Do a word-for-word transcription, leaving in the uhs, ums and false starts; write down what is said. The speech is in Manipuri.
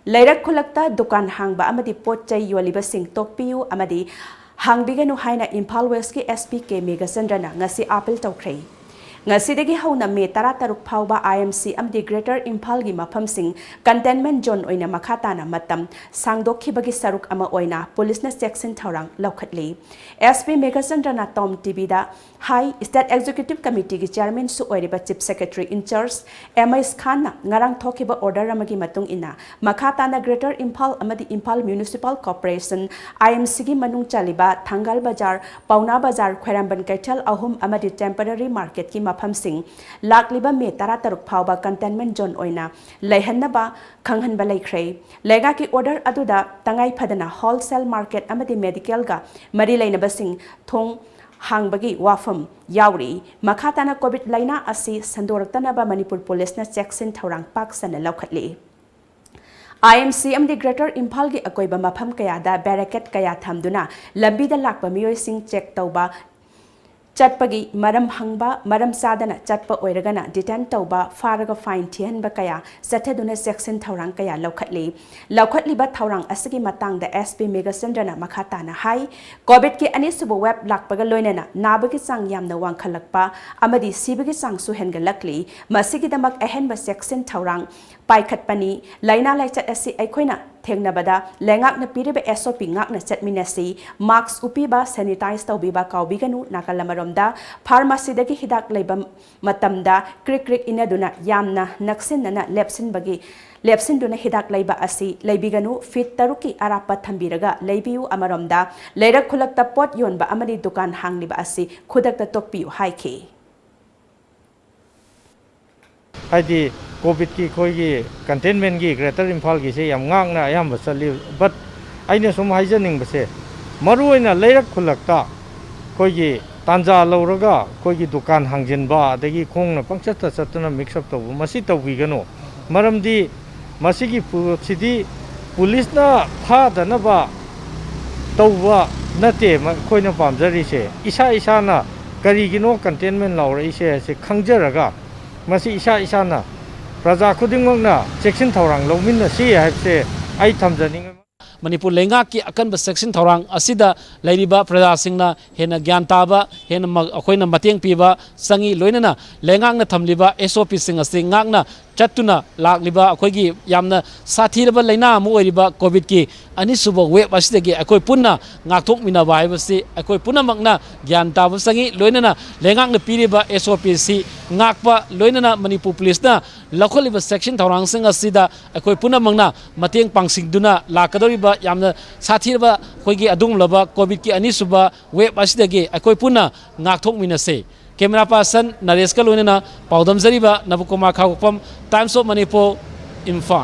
ꯂꯩꯔꯛ ꯈꯨꯜꯂꯛꯇ ꯗꯨꯀꯥꯟ ꯍꯥꯡꯕ ꯑꯃꯗꯤ ꯄꯣꯠ ꯆꯩ ꯌꯣꯜꯂꯤꯕꯁꯤꯡ ꯇꯣꯛꯄꯤꯌꯨ ꯑꯃꯗꯤ ꯍꯥꯡꯕꯤꯒꯅꯨ ꯍꯥꯏꯅ ꯏꯝꯐꯥꯜ ꯋꯦꯁꯀꯤ SP ꯀꯦ ꯃꯦꯘꯆꯟꯗ꯭ꯔꯅ ꯉꯁꯤ ꯑꯥꯄꯤꯜ ꯇꯧꯈ꯭ꯔꯦ꯫ ꯉꯁꯤꯗꯒꯤ ꯍꯧꯅ ꯃꯦ ꯇꯔꯥꯇꯔꯨꯛ ꯐꯥꯎꯕ IMC ꯑꯃꯗꯤ Greater ꯏꯝꯐꯥꯜꯒꯤ ꯃꯐꯝꯁꯤꯡ containment zone ꯑꯣꯏꯅ ꯃꯈꯥ ꯇꯥꯅ ꯃꯇꯝ ꯁꯥꯡꯗꯣꯛꯈꯤꯕꯒꯤ ꯁꯔꯨꯛ ꯑꯃ ꯑꯣꯏꯅ ꯄꯨꯂꯤꯁꯅ ꯆꯦꯛꯁꯤꯟ ꯊꯧꯔꯥꯡ ꯂꯧꯈꯠꯂꯤ꯫ SP ꯃꯦꯘꯆꯟꯗ꯭ꯔꯅ ꯇꯣꯝ TVꯗ ꯍꯥꯏ, State Executive Committeeꯒꯤ chairmanꯁꯨ ꯑꯣꯏꯔꯤꯕ Chief Secretary in charge M H ꯈꯥꯟꯅ ꯉꯔꯥꯡ ꯊꯣꯛꯈꯤꯕ order ꯑꯃꯒꯤ ꯃꯇꯨꯡ ꯏꯟꯅ ꯃꯈꯥ ꯇꯥꯅ Greater ꯏꯝꯐꯥꯜ ꯑꯃꯗꯤ ꯏꯝꯐꯥꯜ Municipal Corporation, IMCꯒꯤ ꯃꯅꯨꯡ ꯆꯜꯂꯤꯕ ꯊꯪꯒꯥꯜ ꯕꯖꯥꯔ, ꯄꯥꯎꯅꯥ ꯕꯖꯥꯔ, ꯈ꯭ꯋꯥꯏꯔꯝꯕꯟ ꯀꯩꯊꯦꯜ ꯑꯍꯨꯝ ꯑꯃꯗꯤ temporary marketꯀꯤ ꯃꯐꯝꯁꯤꯡ ꯂꯥꯛꯂꯤꯕ ꯃꯦ ꯇꯔꯥꯇꯔꯨꯛ ꯐꯥꯎꯕ containment zone ꯑꯣꯏꯅ ꯂꯩꯍꯟꯅꯕ ꯈꯪꯍꯟꯕ ꯂꯩꯈ꯭ꯔꯦ꯫ ꯂꯩꯉꯥꯛꯀꯤ order ꯑꯗꯨꯗ ꯇꯉꯥꯏ ꯐꯗꯅ wholesale market ꯑꯃꯗꯤ medicalꯒ ꯃꯔꯤ ꯂꯩꯅꯕꯁꯤꯡ ꯊꯣꯡ ꯍꯥꯡꯕꯒꯤ ꯋꯥꯐꯝ ꯌꯥꯎꯔꯤ꯫ ꯃꯈꯥ ꯇꯥꯅ COVID ꯂꯩꯅꯥ ꯑꯁꯤ ꯁꯟꯗꯣꯔꯛꯇꯅꯕ ꯃꯅꯤꯄꯨꯔ ꯄꯨꯂꯤꯁꯅ ꯆꯦꯛꯁꯤꯟ ꯊꯧꯔꯥꯡ ꯄꯥꯛ ꯁꯟꯅ ꯂꯧꯈꯠꯂꯤ꯫ IMC ꯑꯃꯗꯤ Greater ꯏꯝꯐꯥꯜꯒꯤ ꯑꯀꯣꯏꯕ ꯃꯐꯝ ꯀꯌꯥꯗ barricade ꯀꯌꯥ ꯊꯝꯗꯨꯅ ꯂꯝꯕꯤꯗ ꯂꯥꯛꯄ ꯃꯤꯑꯣꯏꯁꯤꯡ check ꯇꯧꯕ, ꯆꯠꯄꯒꯤ ꯃꯔꯝ ꯍꯪꯕ, ꯃꯔꯝ ꯆꯥꯗꯅ ꯆꯠꯄ ꯑꯣꯏꯔꯒꯅ detain ꯇꯧꯕ, ꯐꯥꯔꯒ fine ꯊꯤꯍꯟꯕ ꯀꯌꯥ ꯆꯠꯊꯗꯨꯅ ꯆꯦꯛꯁꯤꯟ ꯊꯧꯔꯥꯡ ꯀꯌꯥ ꯂꯧꯈꯠꯂꯤ꯫ ꯂꯧꯈꯠꯂꯤꯕ ꯊꯧꯔꯥꯡ ꯑꯁꯤꯒꯤ ꯃꯇꯥꯡꯗ SP ꯃꯦꯘꯆꯟꯗ꯭ꯔꯅ ꯃꯈꯥ ꯇꯥꯅ ꯍꯥꯏ, COVIDꯀꯤ ꯑꯅꯤꯁꯨꯕ wave ꯂꯥꯛꯄꯒ ꯂꯣꯏꯅꯅ ꯅꯥꯕꯒꯤ ꯆꯥꯡ ꯌꯥꯝꯅ ꯋꯥꯡꯈꯠꯂꯛꯄ ꯑꯃꯗꯤ ꯁꯤꯕꯒꯤ ꯆꯥꯡꯁꯨ ꯍꯦꯟꯒꯠꯂꯛꯂꯤ꯫ ꯃꯁꯤꯒꯤꯗꯃꯛ ꯑꯍꯦꯟꯕ ꯆꯦꯛꯁꯤꯟ ꯊꯧꯔꯥꯡ ꯄꯥꯏꯈꯠꯄꯅꯤ꯫ ꯂꯥꯏꯅꯥ ꯂꯥꯏꯆꯠ ꯑꯁꯤ ꯑꯩꯈꯣꯏꯅ ꯊꯦꯡꯅꯕꯗ ꯂꯩꯉꯥꯛꯅ ꯄꯤꯔꯤꯕ SOP ꯉꯥꯛꯅ ꯆꯠꯃꯤꯟꯅꯁꯤ꯫ Mask ꯎꯞꯄꯤꯕ, sanitize ꯇꯧꯕꯤꯕ ꯀꯥꯎꯕꯤꯒꯅꯨ꯫ ꯅꯥꯀꯜ ꯑꯃꯔꯣꯝꯗ, pharmacyꯗꯒꯤ ꯍꯤꯗꯥꯛ ꯂꯩꯕ ꯃꯇꯝꯗ ꯀ꯭ꯔꯤꯛ ꯀ꯭ꯔꯤꯛ ꯏꯟꯅꯗꯨꯅ ꯌꯥꯝꯅ ꯅꯛꯁꯤꯟꯅꯅ ꯂꯦꯞꯁꯤꯟꯕꯒꯤ, ꯂꯦꯞꯁꯤꯟꯗꯨꯅ ꯍꯤꯗꯥꯛ ꯂꯩꯕ ꯑꯁꯤ ꯂꯩꯕꯤꯒꯅꯨ꯫ Feet ꯇꯔꯨꯛꯀꯤ ꯑꯔꯥꯞꯄ ꯊꯝꯕꯤꯔꯒ ꯂꯩꯕꯤꯌꯨ꯫ ꯑꯃꯔꯣꯝꯗ, ꯂꯩꯔꯛ ꯈꯨꯜꯂꯛꯇ ꯄꯣꯠ ꯌꯣꯟꯕ ꯑꯃꯗꯤ ꯗꯨꯀꯥꯟ ꯍꯥꯡꯂꯤꯕ ꯑꯁꯤ ꯈꯨꯗꯛꯇ ꯇꯣꯛꯄꯤꯌꯨ ꯍꯥꯏꯈꯤ꯫ ꯍꯥꯏꯗꯤ COVIDꯀꯤ ꯑꯩꯈꯣꯏꯒꯤ containmentꯀꯤ Greater ꯏꯝꯐꯥꯜꯒꯤꯁꯦ ꯌꯥꯝ ꯉꯥꯛꯅ ꯑꯌꯥꯝꯕ ꯆꯠꯂꯤ꯫ But ꯑꯩꯅ ꯁꯨꯝ ꯍꯥꯏꯖꯅꯤꯡꯕꯁꯦ, ꯃꯔꯨꯑꯣꯏꯅ ꯂꯩꯔꯛ ꯈꯨꯜꯂꯛꯇ ꯑꯩꯈꯣꯏꯒꯤ ꯇꯥꯟꯖꯥ ꯂꯧꯔꯒ ꯑꯩꯈꯣꯏꯒꯤ ꯗꯨꯀꯥꯟ ꯍꯥꯡꯖꯤꯟꯕ, ꯑꯗꯒꯤ ꯈꯣꯡꯅ ꯄꯪꯆꯠꯇ ꯆꯠꯇꯨꯅ mix up ꯇꯧꯕ, ꯃꯁꯤ ꯇꯧꯕꯤꯒꯅꯨ꯫ ꯃꯔꯝꯗꯤ ꯃꯁꯤꯒꯤ ꯄꯣꯠꯁꯤꯗꯤ ꯄꯨꯂꯤꯁꯅ ꯐꯥꯗꯅꯕ ꯇꯧꯕ ꯅꯠꯇꯦ ꯑꯩꯈꯣꯏꯅ ꯄꯥꯝꯖꯔꯤꯁꯦ꯫ ꯏꯁꯥ ꯏꯁꯥꯅ ꯀꯔꯤꯒꯤꯅꯣ containment ꯂꯥꯎꯔꯛꯏꯁꯦ ꯍꯥꯏꯁꯦ ꯈꯪꯖꯔꯒ, ꯃꯁꯤ ꯏꯁꯥ ꯏꯁꯥꯅ ꯄ꯭ꯔꯖꯥ ꯈꯨꯗꯤꯡꯃꯛꯅ ꯆꯦꯛꯁꯤꯟ ꯊꯧꯔꯥꯡ ꯂꯧꯃꯤꯟꯅꯁꯤ ꯍꯥꯏꯕꯁꯦ ꯑꯩ ꯊꯝꯖꯅꯤꯡꯉꯤ꯫ ꯃꯅꯤꯄꯨꯔ ꯂꯩꯉꯥꯛꯀꯤ ꯑꯀꯟꯕ ꯆꯦꯛꯁꯤꯟ ꯊꯧꯔꯥꯡ ꯑꯁꯤꯗ ꯂꯩꯔꯤꯕ ꯄ꯭ꯔꯖꯥꯁꯤꯡꯅ ꯍꯦꯟꯅ ꯒ꯭ꯌꯥꯟ ꯇꯥꯕ, ꯍꯦꯟꯅ ꯃ-, ꯑꯩꯈꯣꯏꯅ ꯃꯇꯦꯡ ꯄꯤꯕ ꯆꯪꯏ꯫ ꯂꯣꯏꯅꯅ ꯂꯩꯉꯥꯛꯅ ꯊꯝꯂꯤꯕ ꯑꯦꯁ ꯑꯣ ꯄꯤꯁꯤꯡ ꯑꯁꯤ ꯉꯥꯛꯅ ꯆꯠꯇꯨꯅ ꯂꯥꯛꯂꯤꯕ ꯑꯩꯈꯣꯏꯒꯤ ꯌꯥꯝꯅ ꯁꯥꯊꯤꯔꯕ ꯂꯥꯏꯅꯥ ꯑꯃ ꯑꯣꯏꯔꯤꯕ ꯀꯣꯚꯤꯗꯀꯤ ꯑꯅꯤꯁꯨꯕ ꯋꯦꯕ ꯑꯁꯤꯗꯒꯤ ꯑꯩꯈꯣꯏ ꯄꯨꯟꯅ ꯉꯥꯛꯊꯣꯛꯃꯤꯟꯅꯕ ꯍꯥꯏꯕꯁꯤ ꯑꯩꯈꯣꯏ ꯄꯨꯝꯅꯃꯛꯅ ꯒ꯭ꯌꯥꯟ ꯇꯥꯕ ꯆꯪꯏ꯫ ꯂꯣꯏꯅꯅ ꯂꯩꯉꯥꯛꯅ ꯄꯤꯔꯤꯕ ꯑꯦꯁ ꯑꯣ ꯄꯤꯁꯤ ꯉꯥꯛꯄ, ꯂꯣꯏꯅꯅ ꯃꯅꯤꯄꯨꯔ ꯄꯨꯂꯤꯁꯅ ꯂꯧꯈꯠꯂꯤꯕ ꯆꯦꯛꯁꯤꯟ ꯊꯧꯔꯥꯡꯁꯤꯡ ꯑꯁꯤꯗ ꯑꯩꯈꯣꯏ ꯄꯨꯝꯅꯃꯛꯅ ꯃꯇꯦꯡ ꯄꯥꯡꯁꯤꯟꯗꯨꯅ ꯂꯥꯛꯀꯗꯧꯔꯤꯕ ꯌꯥꯝꯅ ꯁꯥꯊꯤꯔꯕ ꯑꯩꯈꯣꯏꯒꯤ ꯑꯗꯨꯒꯨꯝꯂꯕ ꯀꯣꯚꯤꯗꯀꯤ ꯑꯅꯤꯁꯨꯕ ꯋꯦꯕ ꯑꯁꯤꯗꯒꯤ ꯑꯩꯈꯣꯏ ꯄꯨꯟꯅ ꯉꯥꯛꯊꯣꯛꯃꯤꯟꯅꯁꯦ꯫ ꯀꯦꯃꯦꯔꯥ ꯄꯥꯔꯁꯟ ꯅꯔꯦꯁꯀ ꯂꯣꯏꯅꯅ ꯄꯥꯎꯗꯝꯖꯔꯤꯕ ꯅꯕꯀꯨꯃꯥꯔ ꯈꯥꯉꯕꯣꯛꯐꯝ, Times of Manipur, ꯏꯝꯐꯥꯜ꯫